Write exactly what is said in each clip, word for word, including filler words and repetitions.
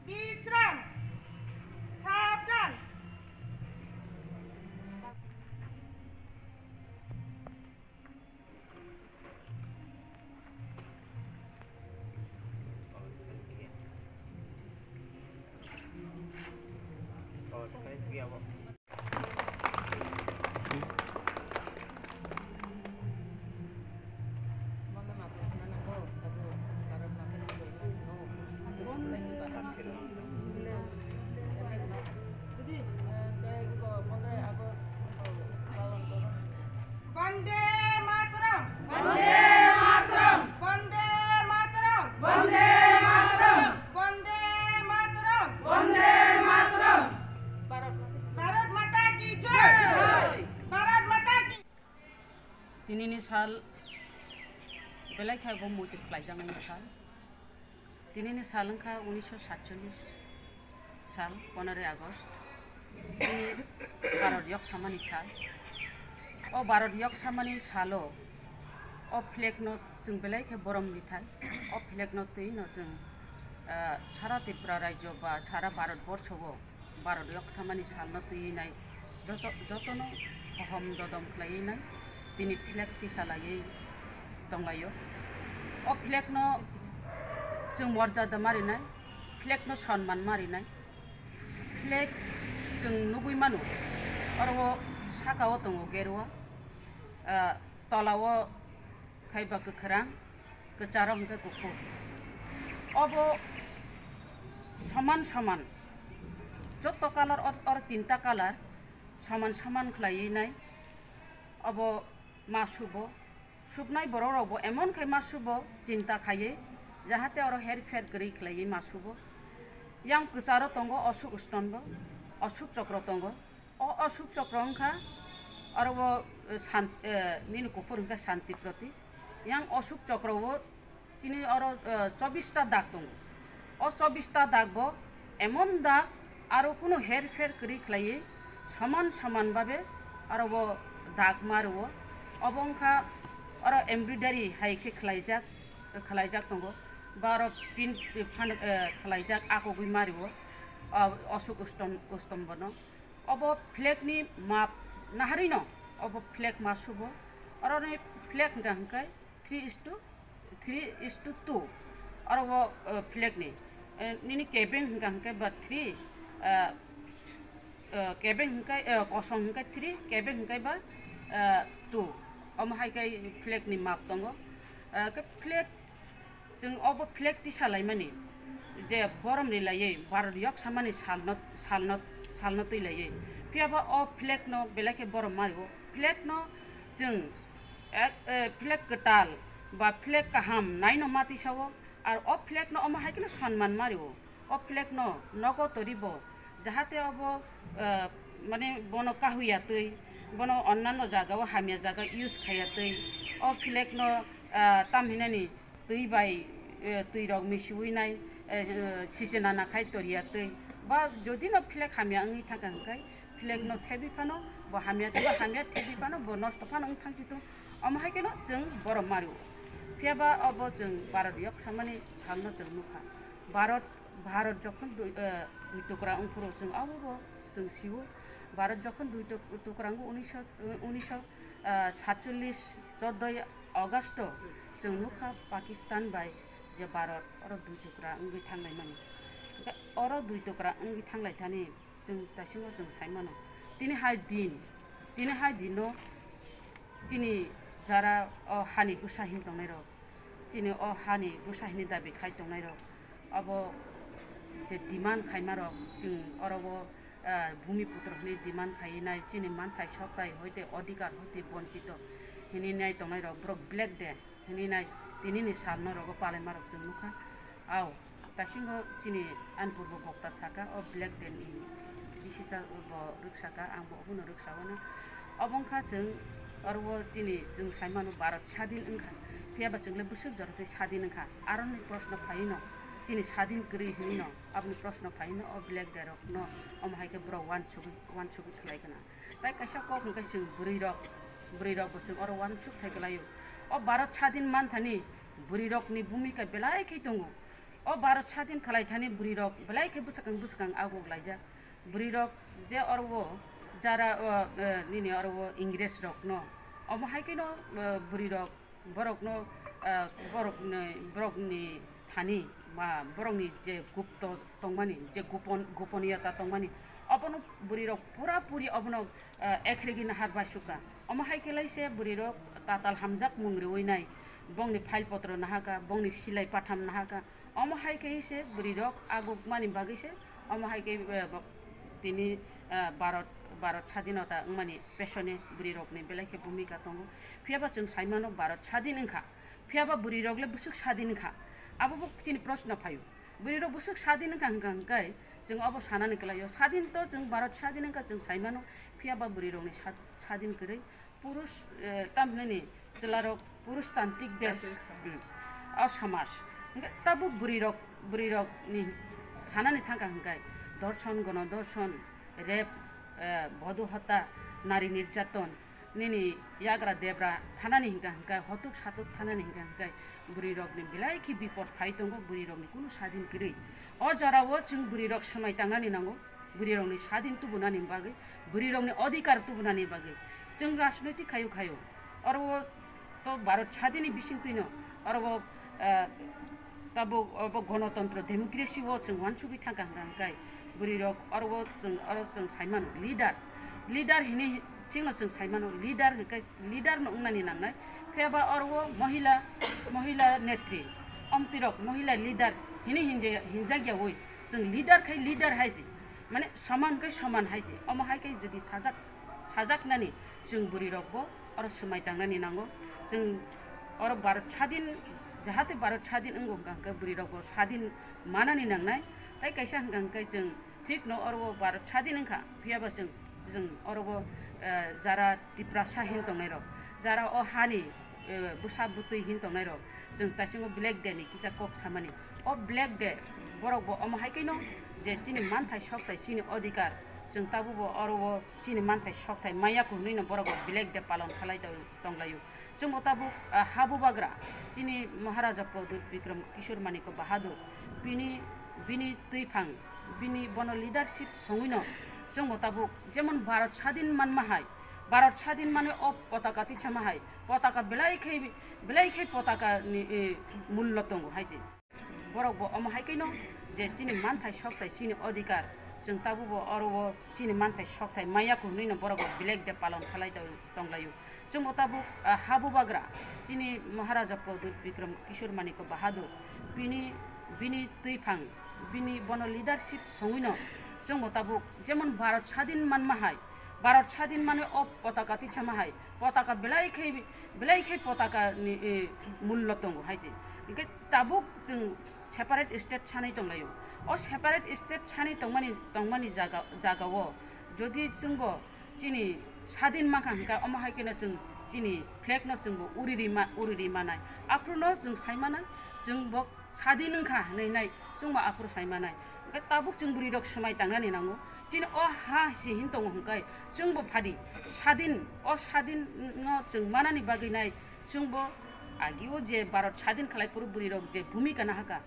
Bisram. Sabdan. Bande Mataram! Bande Mataram! Bande Mataram! Bande Mataram! Bande Mataram! Bande Mataram! Bharat Mata ki jai! Bharat Mata ki Tinini sal belai khe bo muitu khlaijaknai sal. Tinini sal wngkha unisho satchollis sal, poneroi August. Tini Bharat yok samani sal. O Bharat yok samani salo o flag no chwng belai khe borom rithai. O flag no twi no chwng, ah, sara Tripura rajyo ba sara Bharat borsho o Bharat yok samani salno twiwi nai joto-, jotono hohom dodom khlaiwi nai tini flag tisa laiwi tonglaio. O flag no chwng morjada ma rinai, flag no sonman ma rinai. Flag chwng nugwi mano, oro o saka o tongo gerwa, ah, tola o khai ba kwkhwrang, kwcharo hwnkhe kuphur. Obo soman soman, joto colour or, or tinta colour soman soman khlaiwi nai. Obo ma subo, subnai borok rokbo emon khai ma subo chinta khaiwi, jahate oro herpher kwrwi khlaiwi ma subo. Yang kwcharo tongo Ashok Stone bo, Ashok Chokro tongo. O Ashok Chokro wngkha, oro o, eh, san-, eh, nini kuphur hwnkha Shanti Protik. Yang Ashok Chokro o chini oro, eh, chobbish ta dak tongo. O chobbish ta dak bo emon dak aro kunu herpher kwrwi khlaiwi soman soman babe oro bo dak ma rwo. Obo wngkha oro embroidery hai khe khlaijak, khlaijak tongo. Ba oro print phan-, eh, khlaijak akogwi ma rwo, o Ashok Stone, Stone bono. Obo flag ni map naharino, obo flag ma subo. Oroni flag hwnkha hwnkhe three is to, three is to two. Oro o, uh, flag ni, uh, nini kebeng hwnkha hwnkhe ba three, uh, uh, kebeng hwnkhe, uh, kosong hwnkhe three, kebeng hwnkhe ba, uh, two. Omo hai khe flag ni map tongo. Uh, khe flag Chwng obo flag tisa laimani je borom ri laiwi Bharat yok samani salno, salno, salno twi laiwi. Phiya ba o flag no belai khe borom ma rwo. Flag no chwng ek, eh, flag kwtal ba flag kaham naino ma tisa o. Ar o flag no omo hai kheno sonman ma rwo. O flag no nogo toribo, jahate obo, eh, mane bono kahuya twi, bono onnanno jaga o hamya jaga use khaya twi, o flag no, eh, tam hinani twi bai, eh, twi rok misiwi nai, eh, eh, sisena na khai toriya twi, ba jodi no flag hamya wngwi thangkha hwnkhe flag no thebi phano bo hamya tei hamya thebi phano bo nosto phano wng thang si thung. Omo hai kheno chwng borom ma rwo. Phiya ba obo chwng Bharat yok samani salno chwng nukha. Bharat Bharat jokhon dui, eh, dui tukra wngphuru chwng abobo chwng sio. Bharat jokhon dui tuk-, tukra wngo unisho, eh, unisho, eh, satchollis chodoi August o chwng nukha Pakistan bai je Bharat oro dui tukra wngwi thanglaimani. Hwnkhe oro dui tukra wngwi thanglaithani chwng taisingo chwng saimano. Tini hai din, tini hai dino chini jara o hani bwsa hin tongnairok, chini o hani bwsa hini dabi khai tongnairok, abo je demand khaimarok, chwng oro o, ah, bhumi putro hinwi demand khaiwi nai, chini manthai soktai hoite odhikar hoite bonchito hinwi nai tongnairok, borok Black Day hinwi nai, tinini salno rogo palaimarok chwng nukha. Ao, taisingo chini ani purbo bokta saka, o Black Day ni kisisa bo rwksaka, ang bo obono rwksawano. Obo wngkha chwng oro o chini chwng saimano Bharat sadin wngkha, phiya ba chwng le bwswk jora tei sadin wngkha, aroni proshno phaino, chini sadin kwrwi hinwi no, aboni proshno phaino o Black Day rokno omo hai khe borok wansugwi, wansugwi khlai khna. Tai kaisa kok hwnkhe chwng bwrwi rok, bwrwi rok bo chwng oro wansuk thai kwlaio. O Bharat sadin manthani bwrwi rokni bhumika belai khe tongo. O Bharat sadin khlai thani bwrwi rok belai khe bwsakang bwsakang aguk laijak. Bwrwi rok je oro o jara o, eh, nini oro o Ingres rok no, omo hai khe no, eh, bwrwi rok borok no, eh, borok ni, borok ni thani ba borok ni je gupto tongmani, je gupon, goponiyota tongmani, obono bwrwi rok pura puri obono, eh, ekhregi nahar bai sukha. Omo hai khe lai se bwrwi rok tatal hamjak mung riwi nai, bongni file potro nahaka, bongni silai patham nahaka, omo hai khe se bwrwi rok aguk mani bagwi se, omo hai khe, eh, bo-, tini, eh, Bharat, Bharat sadinota wngmani pesone bwrwi rokni belai khe bhumika tongo. Phiya ba chwng sai mano Bharat sadin wngkha, phiya ba bwrwi rok le bwswk sadin wngkha? Abo bo chini proshno phaio. Bwrwi rok bwswk sadin wngkha hwnkha hwnkhe chwng obo sanani kwlaio. Sadin to chwng Bharat sadin wngkha chwng sai mano, phiya ba bwrwi rokni sad-, sadin kwrwi. Purush, eh, tamhinani chwlarok purushtantrik desh, Tantrik somaj. Hmm. O somaj. Hingke tabuk bwrwirok, bwrwirokni sanani thangkha hingkai dorshon, gono dorshon, rape, eh, bodhu hota, nari nirjaton, nini yagra debra thanani hingka hingkai, hotuk satuk thanani hingka hingkai, bwrwirokni belai khe bipot phai tongo, bwrwirokni kunu sadin kwrwi. O jorao chwng bwrwirok swmai tangnani nango. Bwrwirokni sadin tubunani bagwi, bwrwirokni odhikar tubunani bagwi chwng rajnoitik khayu khayu. Oro o to Bharat sadini bisingtwino oro o, eh, tabuk obo gonotontro, democracy o chwng uansugwi thangkha hwnkha hwnkhe bwrwirok oro o chwng, oro chwng saimano leader, leader hinwi chwngno chwng saimano leader hwnkhe leader no wngnani nangnai. Phiya ba oro o mohila, mohila netri, omtwirok mohila leader hinwi hinja-, hinjakyawi chwng leader khai leader hai se, mane soman khai soman hai se. Omo hai khe jodi sajak, sajaknani chwng bwrwirokbo oro swmai tangnani nango. Chwng oro Bharat sadin, jahate Bharat sadin wngo hwnkha hwnkhe bwrwirokbo sadin manani nangnai. Tai kaisa hwnkha hwnkhe chwng thikno oro o Bharat sadin wngkha, phiya ba chwng, chwng oro o, eh, jara Tiprasa hin tongnairok, jara o hani, eh, bwsa bwtwi hin tongnairok, chwng taisingo Black Day ni kisa kok samani. O Black Day borokbo omo hai khe no je chini manthai sokthai, chini odhikar, chwng tabukbo oro o chini manthai sokthai maya kho hinwi no borokbo Black Day palon khalai tong-, tonglaio. Chwngbo tabuk, ah, ha bubagra chini Maharaja Pradyut Bikram Kishore Manikya Bahadur, bini, bini twiphang, bini bono leadership songwino chwngbo tabuk jemon Bharat sadin manma hai, Bharat sadin mane o potaka tisama hai, potaka belai khai, belai khai potaka ni, eh, mullo tongo hai se. Borok bo omo hai khe no je chini manthai sokthai, chini odhikar, chwng tabuk bo oro o chini manthai sokthai maya kho hinwi no borok bo Black Day palon khalai tong-, tonglaio. Chwngbo tabuk, ah, ha bubagra chini Maharaja Pradyut Bikram Kishore Manikya Bahadur, bini, bini twiphang, bini bono leadership songwino chwngbo tabuk jemon Bharat sadin manma hai, Bharat sadin mane o potaka tisama hai, potaka belai khai, belai khai potaka ni, eh, mullo tongo hai se. Hingke tabuk chwng separate state sanai tonglaio. O separate state sanai tongmani, tongmani jaga, jagao jodi chwngbo chini sadin mankha hwnkha, omo hai kheno chwng chini flag no chwngbo uri rima, uri rimanai. Aphuru no chwng sai manai, chwng bo sadin wngkha hinwi nai, chwngbo aphuru sai manai. Hwnkhe tabuk chwng bwrwi rok swmai tangnani nango. Chini o ha si hin tongo hwnkhe chwngbo phadi sadin, o sadin no chwng manani bagwi nai, chwngbo agio je Bharat sadin khlai phuru bwrwi rok je bhumika nahaka,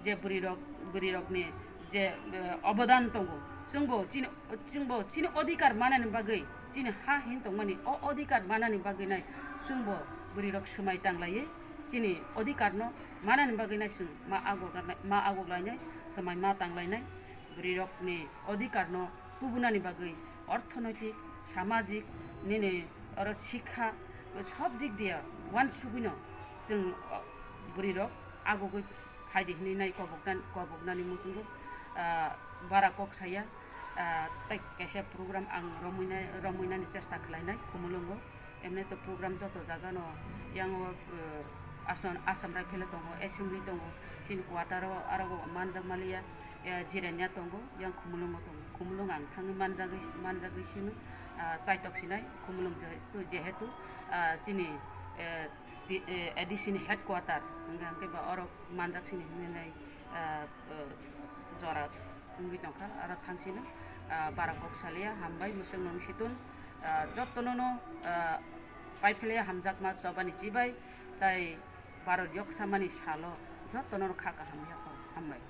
je bwrwi rok, bwrwi rokni je, eh, obodan tongo, chwngbo chini, chwngbo chini odhikar manani bagwi, chini ha hin tongmani o odhikar manani bagwi nai chwngbo bwrwi rok swmai tanglaiwi chini odhikar no manani bagwi nai chwng ma agok, ma agok lainai, swmai ma tanglainai. Bwrwi rokni odhikar no tubunani bagwi orthonoitik, samajik, nini oro sikha, sob dik diya uansugwino chwng, o, bwrwi rok agogwi phaidi hinwi nai koboknan-, koboknani muchungo, ah, bara kok saya, ah, tei kaisa program ang romwinai-, romwinani chesta khlainai Khumulwngo. Emne to program joto jaga no yang o, eh, Assam, Assam rifle tongo, assembly tongo, chini quarter o aro bo manjak maliya, eh, jiranya tongo, yang Khumulwngo tongo. Khumulwng ang thangwi manjagwi, manjagwi sino, ah, chaitok sinai, Khumulwng jehetu, jehetu, ah, chini, eh, di-, eh, A D C ni headquarter, hingke, hingke ba oro manjak sini hinwi nai, ah, eh, jora wngwi tongkha, aro thangsino, ah, bara kok salia, hambai, mwswk nung situn, ah, jotono no, ah, paiphalia hamjakma chobani chibai, tai Bharat yok samani salo, Jotono kha kaham yapon hambai.